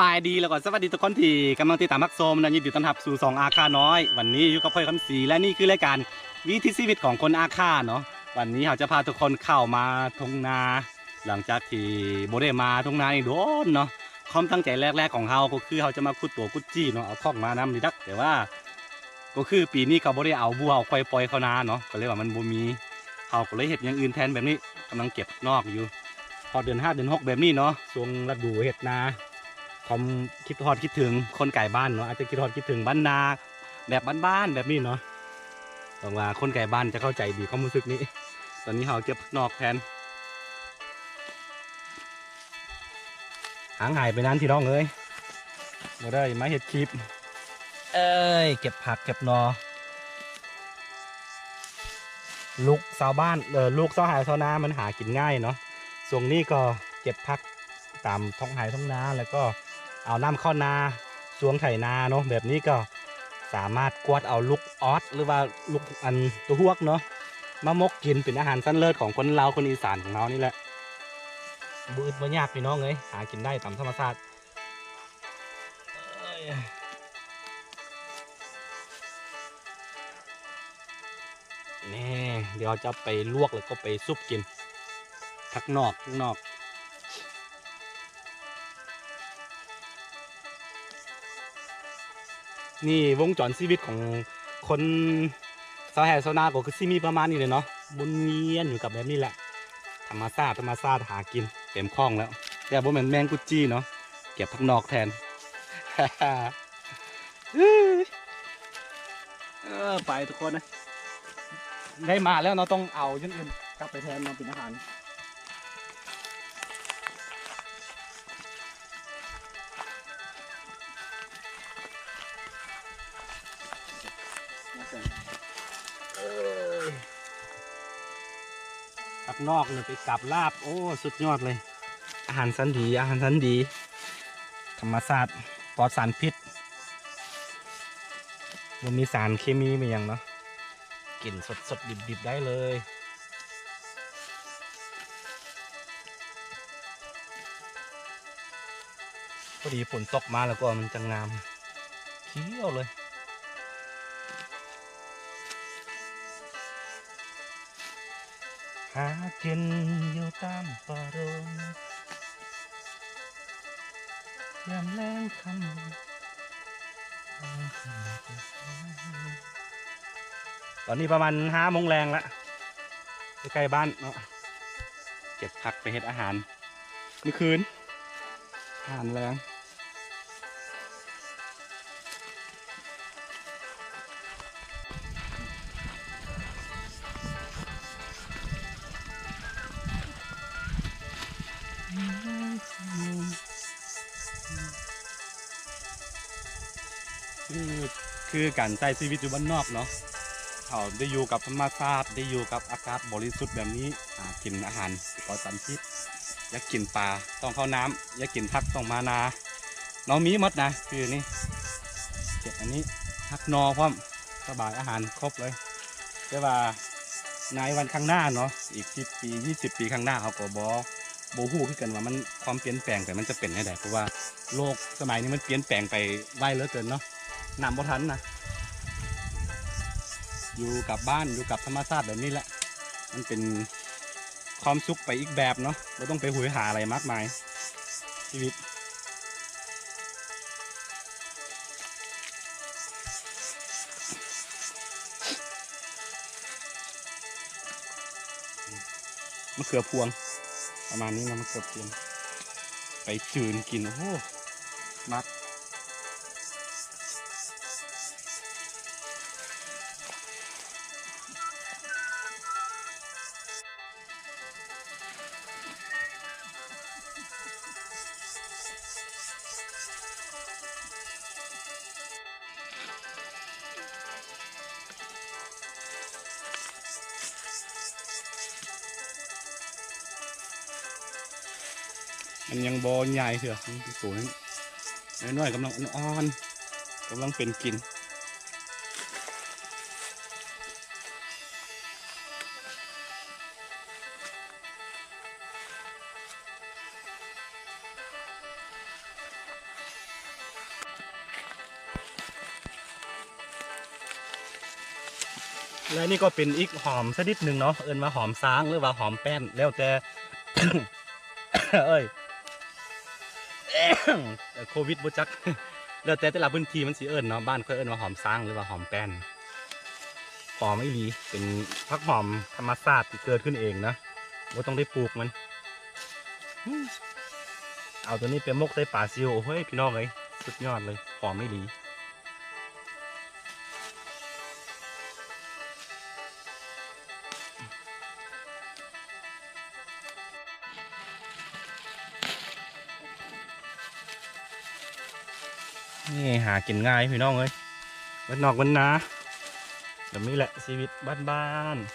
ບາຍດີ ແລ້ວກໍສະຫວັດດີທຸກຄົນທີ່ກຳລັງຕິດຕາມຮັບຊົມນະ, ຍິນດີຕ້ອນຮັບສູ່ຊ່ອງອາຄານ້ອຍ. ວັນນີ້ຢູ່ກັບຂ້ອຍຄຳສີ ແລະ ນີ້ຄືລາຍການວິຖີຊີວິດຂອງຄົນອາຄາເນາະ. ວັນນີ້ເຮົາຈະພາທຸກຄົນເຂົ້າມາທົ່ງນາ ຫຼັງຈາກທີ່ບໍ່ໄດ້ມາທົ່ງນານີ້ດົນເນາະ. ຄວາມຕັ້ງໃຈແລກໆຂອງເຮົາກໍຄືເຮົາຈະມາຂຸດຕົວກຸດຈີ່ເນາະ, ເອົາຂອງມານຳນີ້ດອກ ແຕ່ວ່າ ກໍຄືປີນີ້ເຂົາບໍ່ໄດ້ເອົາບົວເອົາຄວາຍປ່ອຍເຂົ້ານາເນາະ, ກໍເລີຍວ່າມັນບໍ່ມີ, ເຮົາກໍເລີຍເຮັດຢ່າງອື່ນແທນ. ແບບນີ້ກຳລັງເກັບນອກຢູ່ ຮອດເດືອນຫ້າເດືອນຫົກແບບນີ້ເນາະ, ຊ່ວງລະດູເຮັດນາ ຄວາມຄິດຮອດຄິດເຖິງຄົນໄກບ້ານເນາະ, ອາດຈະຄິດຮອດຄິດເຖິງບ້ານນາແບບບ້ານໆແບບນີ້ເນາະ. ຫວັງວ່າຄົນໄກບ້ານຈະເຂົ້າໃຈດີຄວາມຮູ້ສຶກນີ້. ຕອນນີ້ເຮົາເກັບນອກແທນ. ຫ່າງຫາຍໄປນານພີ່ນ້ອງເອີຍ, ບໍ່ໄດ້ມາເຮັດຄລິບ. ເອີຍ ເກັບຜັກເກັບໜໍ່. ລູກຊາວບ້ານ ເອີ ລູກຊາວໄຮ່ຊາວນາມັນຫາກິນງ່າຍເນາະ. ຊ່ວງນີ້ກໍເກັບຜັກຕາມທ້ອງໄຮ່ທ້ອງນາ ແລ້ວກໍເອົານ້ຳເຂົ້ານາ ຊ່ວງໄຖນາເນາະ. ແບບນີ້ກໍສາມາດກວາດເອົາລູກອອດ ຫຼືວ່າລູກອັນຕົວຮວກເນາະ ມາໝົກກິນ ເປັນອາຫານຊັ້ນເລີດຂອງຄົນລາວຄົນອີສານຂອງເຮົານີ້ແຫຼະ. ບໍ່ອຶດບໍ່ຍາກພີ່ນ້ອງເອີຍ, ຫາກິນໄດ້ຕາມທຳມະຊາດ. ນີ້ ດຽວຈະໄປລວກ ແລ້ວກໍໄປຊຸບກິນ. ຜັກນອກ ຜັກນອກ. ນີ້ວົງຈອນຊີວິດຂອງຄົນຊາວໄຮ່ຊາວນາກໍຄືຊິມີປະມານນີ້ແຫຼະເນາະ, ວົນວຽນຢູ່ກັບແບບນີ້ແຫຼະ. ທຳມະຊາດ ທຳມະຊາດ ຫາກິນເຕັມຂ້ອງແລ້ວ, ແຕ່ບໍ່ແມ່ນແມງກຸດຈີ່ເນາະ, ເກັບຜັກນອກແທນ. ເອີ ໄປທຸກຄົນເອີຍ, ໄດ້ມາແລ້ວເນາະ, ຕ້ອງເອົາຢ່າງອື່ນກັບໄປແທນເນາະ ເປັນອາຫານ. ເອີ ຜັກນອກນີ້ໄປກັບລາບ, ໂອ້ ສຸດຍອດເລີຍ. ອາຫານຊັ້ນດີ ອາຫານຊັ້ນດີ ທຳມະຊາດ ປອດສານພິດ, ບໍ່ມີສານເຄມີ ບໍ່ຫຍັງເນາະ, ກິນສົດໆດິບໆໄດ້ເລີຍ. ພໍດີຝົນຕົກມາແລ້ວກໍມັນຈະງາມ ຂຽວເລີຍ. ຫາກິນຢູ່ຕາມປ່າດົງ ຍາມແລງຄ່ຳ. ຕອນນີ້ປະມານຫ້າໂມງແລງລະ, ໃກ້ໆບ້ານເນາະ, ເກັບຜັກໄປເຮັດອາຫານມື້ຄືນ ອາຫານແລງ. ຄື ຄືການໃຊ້ຊີວິດຢູ່ບ້ານນອກເນາະ, ເຮົາໄດ້ຢູ່ກັບທຳມະຊາດ ໄດ້ຢູ່ກັບອາກາດບໍລິສຸດແບບນີ້, ຫາກິນອາຫານປອດສານພິດ. ຢາກກິນປາຕ້ອງເຂົ້ານ້ຳ, ຢາກກິນຜັກຕ້ອງມານາເນາະ, ມີໝົດນະ. ຄືນີ້ ເກັບອັນນີ້ ຜັກໜໍ່ພ້ອມ, ສະບາຍ, ອາຫານຄົບເລີຍ. ແຕ່ວ່າໃນວັນຂ້າງໜ້າເນາະ, ອີກສິບປີ ຊາວປີຂ້າງໜ້າ ເຮົາກໍບໍ່ ບໍ່ຮູ້ຄືກັນວ່າມັນ ຄວາມປ່ຽນແປງໄປມັນຈະເປັນແນວໃດ, ເພາະວ່າໂລກສະໄໝນີ້ມັນປ່ຽນແປງໄປໄວເຫຼືອເກີນເນາະ, ນຳບໍ່ທັນນະ. ຢູ່ກັບບ້ານ ຢູ່ກັບທຳມະຊາດແບບນີ້ແຫຼະ, ມັນເປັນຄວາມສຸກໄປອີກແບບເນາະ, ບໍ່ຕ້ອງໄປໂຫຍຫາອະໄລມາກມາຍ ຊີວິດ. ມະເຂືອພວງ ປະມານນີ້ເນາະ, ມະເຂືອພວງ ໄປຈືນກິນ. ໂອ້ໂຫ ມັກ. ມັນຍັງບໍ່ໃຫຍ່ເທື່ອ, ມັນເປັນໂຕນ້ອຍໆ ກຳລັງອ່ອນໆ ກຳລັງເປັນກິນ. ເ ແລະນີ້ກໍເປັນອີກຫອມຊະນິດໜຶ່ງເນາະ ເອີ້ນວ່າຫອມຊ້າງ ຫຼືວ່າຫອມແປ້ນ ແລ້ວແຕ່ ເອີຍ ໂຄວິດບໍ່ຈັກ ແລ້ວແຕ່ແຕ່ລະພື້ນທີ່ມັນຊິເອີ້ນເນາະ. ບ້ານຂ້ອຍເອີ້ນວ່າຫອມຊ້າງ ຫຼືວ່າຫອມແປ້ນ. ຫອມອີ່ຫຼີ ເປັນຜັກຫອມທຳມະຊາດທີ່ເກີດຂຶ້ນເອງນະ ບໍ່ຕ້ອງໄດ້ປູກມັນ. ເອົາໂຕນີ້ໄປໝົກໃສ່ປາຊິວ. ໂອ້ຍ ພີ່ນ້ອງເອີຍ ສຸດຍອດເລີຍ ຫອມອີ່ຫຼີ. ນີ້ຫາກິນງ່າຍພີ່ນ້ອງເອີຍ ບ້ານນອກບ້ານນາ ແບບນີ້ແຫຼະຊີວິດບ້ານໆ.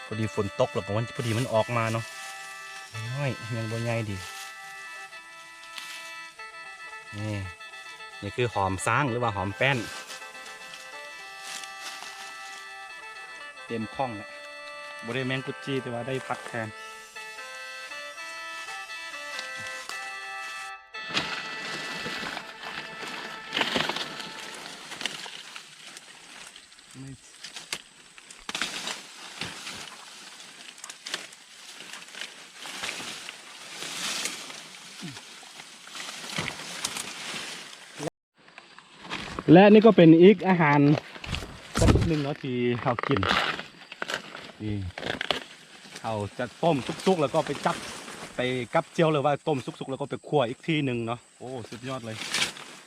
ພໍດີຝົນຕົກ ແລ້ວກໍມັນ ພໍດີມັນອອກມາເນາະ ນ້ອຍ ຍັງບໍ່ໃຫຍ່ດີ. ນີ້ ນີ້ຄືຫອມຊ້າງ ຫຼືວ່າຫອມແປ້ນ. ເຕັມຂ້ອງແລ້ວ ບໍ່ໄດ້ແມງກຸດຈີ່ ແຕ່ວ່າໄດ້ຜັກແທນ. ແລະນີ້ກໍເປັນອີກອາຫານຊະນິດໜຶ່ງເນາະ ທີ່ເຮົາກິນ. ນີ້ ເຮົາຈະຕົ້ມສຸກໆ ແລ້ວກໍໄປຈັບ ໄປກັບຈ້ຽວ ຫຼືວ່າຕົ້ມສຸກໆ ແລ້ວກໍໄປຂົ້ວອີກທີໜຶ່ງເນາະ. ໂອ້ ສຸດຍອດເລີຍ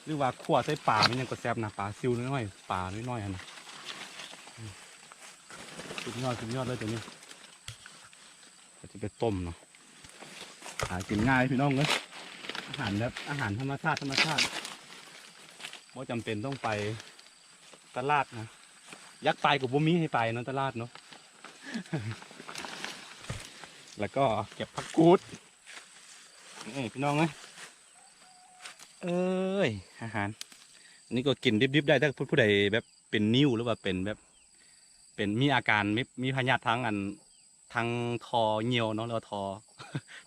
ຫຼືວ່າຂົ້ວໃສ່ປາ ມັນຫຍັງກໍແຊບນະ ປາຊິວນ້ອຍໆ ປານ້ອຍໆຫັ້ນນະ. ສຸດຍອດ ສຸດຍອດເລີຍໂຕນີ້ ກໍຈະໄປຕົ້ມເນາະ. ຫາກິນງ່າຍພີ່ນ້ອງເອີຍ ອາຫານແບບ ອາຫານທຳມະຊາດ ທຳມະຊາດ ບໍ່ຈຳເປັນຕ້ອງໄປຕະຫຼາດນະ ຢາກໄປກໍບໍ່ມີໃຫ້ໄປເນາະ ຕະຫຼາດເນາະ. ແລ້ວກໍເກັບຜັກກູດ ນີ້ພີ່ນ້ອງເອີຍ ເອີຍ ອາຫານ ອັນນີ້ກໍກິນດິບໆໄດ້ ຖ້າຜູ້ໃດແບບເປັນນິ້ວ ຫຼືວ່າເປັນແບບ ເປັນ ມີອາການ ມີ ມີພະຍາດທາງອັນ ທາງທໍ່ຍ່ຽວເນາະ ຫຼືວ່າທໍ່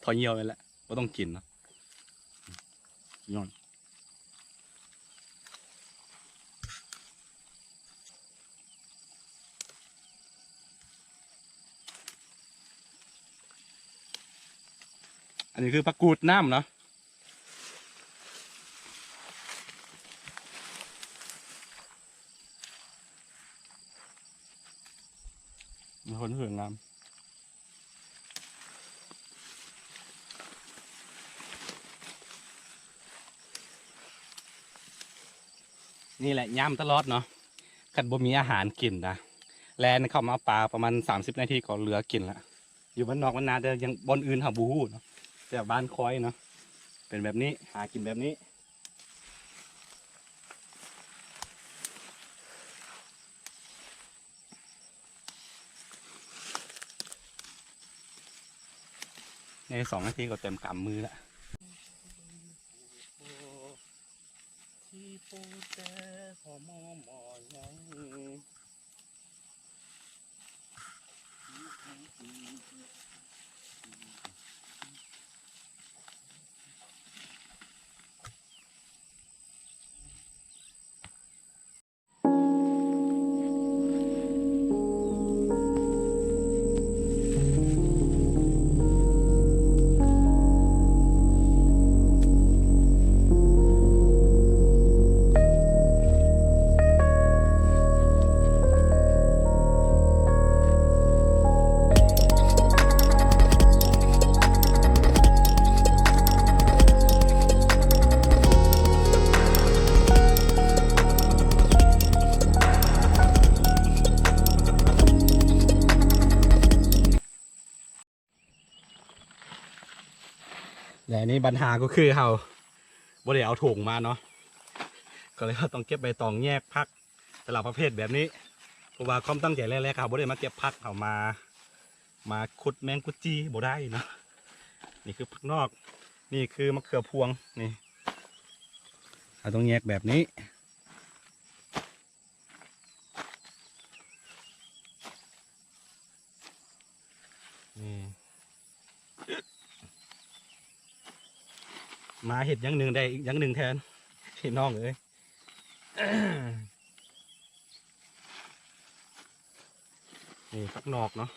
ທໍ່ຍ່ຽວນີ້ແຫຼະ ບໍ່ຕ້ອງກິນເນາະ ຍ້ອນ ອັນນີ້ຄືຜັກກູດນ້ຳເນາະ. ມີຄົນຫືງງາມ ນີ້ແຫຼະ ຍາມຕະຫຼອດເນາະ ຄັນບໍ່ມີອາຫານກິນນະ ແລ່ນເຂົ້າມາປ່າປະມານສາມສິບນາທີກໍເຫຼືອກິນລະ. ຢູ່ບ້ານນອກບ້ານນາ ແຕ່ຍັງ ບ່ອນອື່ນເຮົາບໍ່ຮູ້ເນາະ ແຕ່ບ້ານຂ້ອຍເນາະ ເປັນແບບນີ້ ຫາກິນແບບນີ້. ໃນສອງນາທີກໍເຕັມກຳມືລະ. ແລະນີ້ບັນຫາກໍຄືເຮົາບໍ່ໄດ້ເອົາຖົງມາເນາະ ກໍເລີຍເຮົາຕ້ອງເກັບໃບຕອງແຍກຜັກແຕ່ລະປະເພດແບບນີ້ ເພາະວ່າຄວາມຕັ້ງໃຈແລກໆ ເຮົາບໍ່ໄດ້ມາເກັບຜັກ ເຮົາມາ ມາຂຸດແມງກຸດຈີ່ບໍ່ໄດ້ເນາະ. ນີ້ຄືຜັກນອກ ນີ້ຄືມະເຂືອພວງ ນີ້ ເຮົາຕ້ອງແຍກແບບນີ້. ມາເຮັດຢ່າງໜຶ່ງໄດ້ອີກຢ່າງໜຶ່ງແທນ ພີ່ນ້ອງເອີຍ. ນີ້ຜັກນອກເນາະ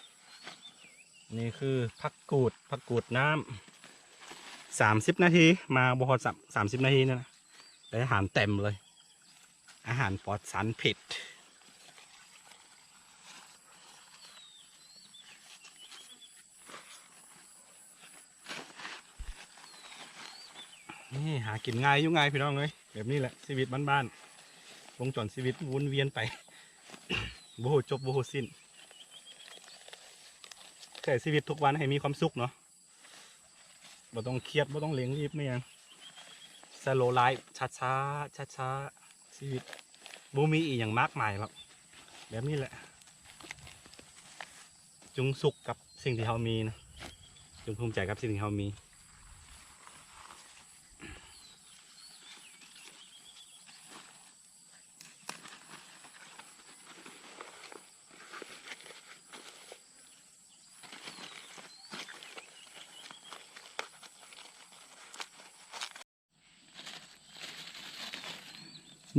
ນີ້ຄືຜັກກູດ ຜັກກູດນ້ຳ ສາມສິບນາທີ ມາບໍ່ຮອດສາມ ສາມສິບນາທີນີ້ນະ ໄດ້ອາຫານເຕັມເລີຍ ອາຫານປອດສານພິດ. ນີ້ຫາກິນງ່າຍຢູ່ງ່າຍພີ່ນ້ອງເອີຍ ແບບນີ້ແຫຼະຊີວິດບ້ານໆ ວົງຈອນຊີວິດວົນວຽນໄປ ບໍ່ຮູ້ຈົບບໍ່ຮູ້ສິ້ນ ໃຊ້ຊີວິດທຸກວັນໃຫ້ມີຄວາມສຸກເນາະ ບໍ່ຕ້ອງຄຽດ ບໍ່ຕ້ອງເລັ່ງຣີບແມ່ນຫຍັງ slow life ຊ້າໆ ຊ້າໆ ຊີວິດບໍ່ມີອີ່ຫຍັງມາກມາຍດອກ ແບບນີ້ແຫຼະ ຈົ່ງສຸກກັບສິ່ງທີ່ເຮົາມີນະ ຈົ່ງພູມໃຈກັບສິ່ງທີ່ເຮົາມີ.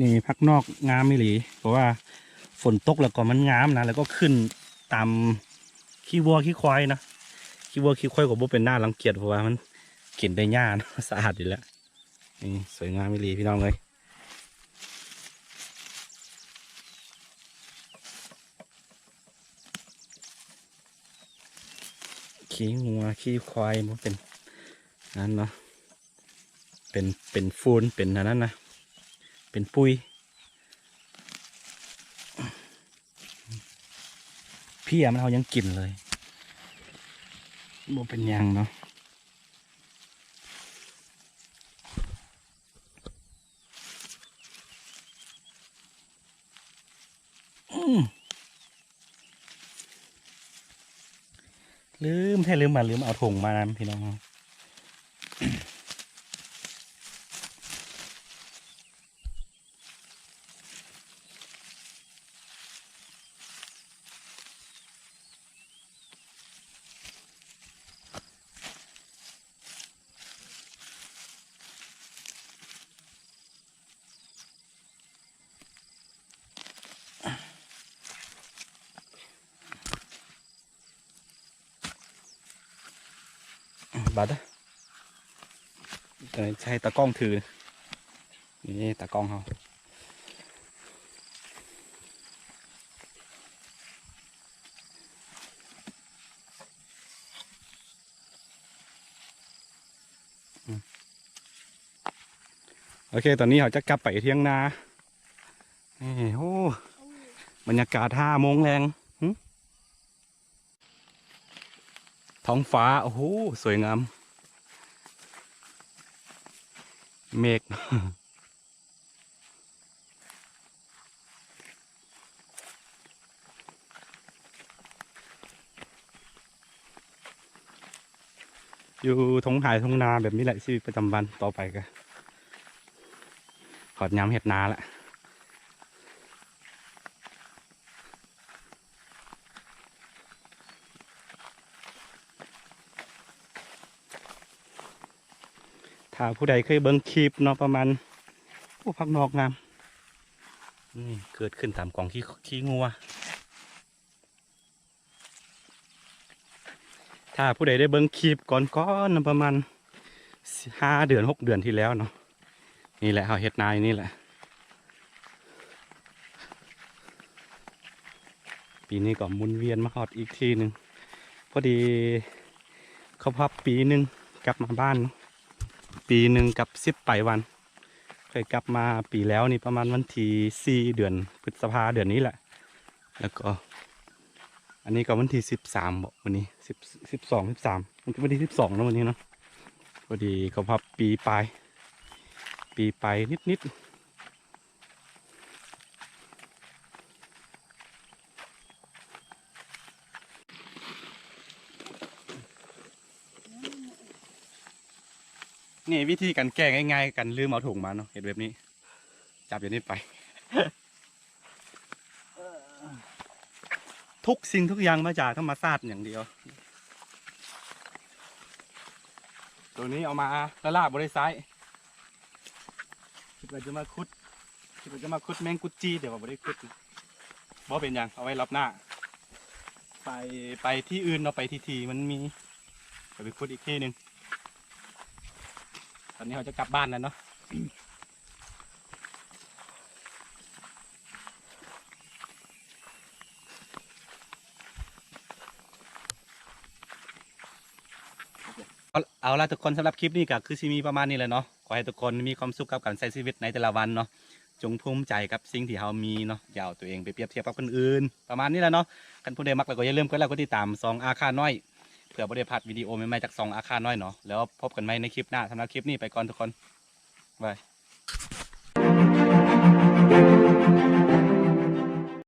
ນີ້ຜັກນອກງາມອີ່ຫຼີ ເພາະວ່າຝົນຕົກແລ້ວກໍມັນງາມນະ ແລ້ວກໍຂຶ້ນຕາມຂີ້ວັວຂີ້ຄວາຍນະ ຂີ້ວັວຂີ້ຄວາຍກໍບໍ່ເປັນໜ້າລັງກຽດ ເພາະວ່າມັນກິນໄດ້ຫຍ້າເນາະ ສະອາດດີແລ້ວ. ນີ້ສວຍງາມອີ່ຫຼີພີ່ນ້ອງເອີຍ ຂີ້ງົວຂີ້ຄວາຍບໍ່ເປັນນັ້ນເນາະ ເປັນ ເປັນຝຸ່ນ ເປັນອັນນັ້ນນະ ເປັນປຸຍ ເພຍມັນເຮົາຍັງກິນເລີຍ ບໍ່ເປັນຫຍັງເນາະ. ລືມແທ້ລືມມາ ລືມເອົາຖົງມານຳພີ່ນ້ອງ. ບາດເດີ ໃຫ້ຕາກ້ອງຖື ນີ້ຕາກ້ອງເຮົາ. ໂອເຄ ຕອນນີ້ເຮົາຈະກັບໄປທ່ຽງນາ. ນີ້ ໂອ້ ບັນຍາກາດຫ້າໂມງແລງ. ຫຶ? ທ້ອງຟ້າ ໂອ້ໂຫ ສວຍງາມ ເມກ ຢູ່ທົ່ງໄຮ່ທົ່ງນາແບບນີ້ແຫຼະ ຊີວິດປະຈຳວັນ. ຕໍ່ໄປກໍຮອດຍາມເຮັດນາແລ້ວ. ຖ້າຜູ້ໃດເຄີຍເບິ່ງຄລິບເນາະ ປະມານ ໂອ້ ຜັກນອກງາມ ນີ້ເກີດຂຶ້ນຕາມກອງຂີ້ ຂີ້ງົວ. ຖ້າຜູ້ໃດໄດ້ເບິ່ງຄລິບກ່ອນໆນະ ປະມານຫ້າເດືອນ ຫົກເດືອນທີ່ແລ້ວເນາະ ນີ້ແຫຼະ ເຮົາເຮັດນາຢູ່ນີ້ແຫຼະ. ປີນີ້ກໍໝູນວຽນມາຮອດອີກທີໜຶ່ງ ພໍດີຄົບຮອບປີໜຶ່ງກັບມາບ້ານເນາະ ປີໜຶ່ງກັບສິບປາຍວັນ. ເຄີຍກັບມາປີແລ້ວນີ້ປະມານວັນທີສີ່ ເດືອນພຶດສະພາ ເດືອນນີ້ແຫຼະ. ແລ້ວກໍອັນນີ້ກໍວັນທີສິບສາມບໍ ມື້ນີ້ສິບ ສິບສອງ ສິບສາມ ວັນທີສິບສອງເນາະ ມື້ນີ້ເນາະ. ພໍດີກໍຮອບປີປາຍ ປີປາຍນິດໆ. ນີ້ວິທີການແກ້ງ່າຍໆ ການລືມເອົາຖົງມາເນາະ ເຮັດແບບນີ້ ຈັບຢ່າງນີ້ໄປ. ທຸກສິ່ງທຸກຢ່າງມາຈາກທຳມະຊາດຢ່າງດຽວ. ໂຕນີ້ເອົາມາລ້າໆ ບໍ່ໄດ້ໃຊ້. ວ່າຈະມາຂຸດ ຄິດວ່າຈະມາຂຸດແມງກຸດຈີ ແຕ່ວ່າບໍ່ໄດ້ຂຸດ. ບໍ່ເປັນຫຍັງ ເອົາໄວ້ລອບໜ້າ. ໄປ ໄປທີ່ອື່ນເນາະ ໄປທີ່ ທີ່ມັນມີ ກໍໄປຂຸດອີກທີ່ໜຶ່ງ. ຕອນນີ້ເຮົາຈະກັບບ້ານແລ້ວເນາະ. ເອົາ ເອົາລະທຸກຄົນ ສຳລັບຄລິບນີ້ກໍຄືຊິມີປະມານນີ້ແຫຼະເນາະ. ຂໍໃຫ້ທຸກຄົນມີຄວາມສຸກກັບການໃຊ້ຊີວິດໃນແຕ່ລະວັນເນາະ. ຈົ່ງພູມໃຈກັບສິ່ງທີ່ເຮົາມີເນາະ ຢ່າເອົາຕົວເອງໄປປຽບທຽບກັບຄົນອື່ນ. ປະມານນີ້ແຫຼະເນາະ. ຄັນຜູ້ໃດມັກແລ້ວກໍຢ່າລືມກົດໄລກົດຕິດຕາມຊ່ອງອາຄານ້ອຍ ເພື່ອບໍ່ໄດ້ພາດວິດີໂອໃໝ່ໆຈາກຊ່ອງອາຄານ້ອຍເນາະ. ແລ້ວພົບກັນໃໝ່ໃນຄລິບໜ້າ. ສຳລັບຄລິບນີ້ໄປກ່ອນທຸກຄົນ. ບາຍ.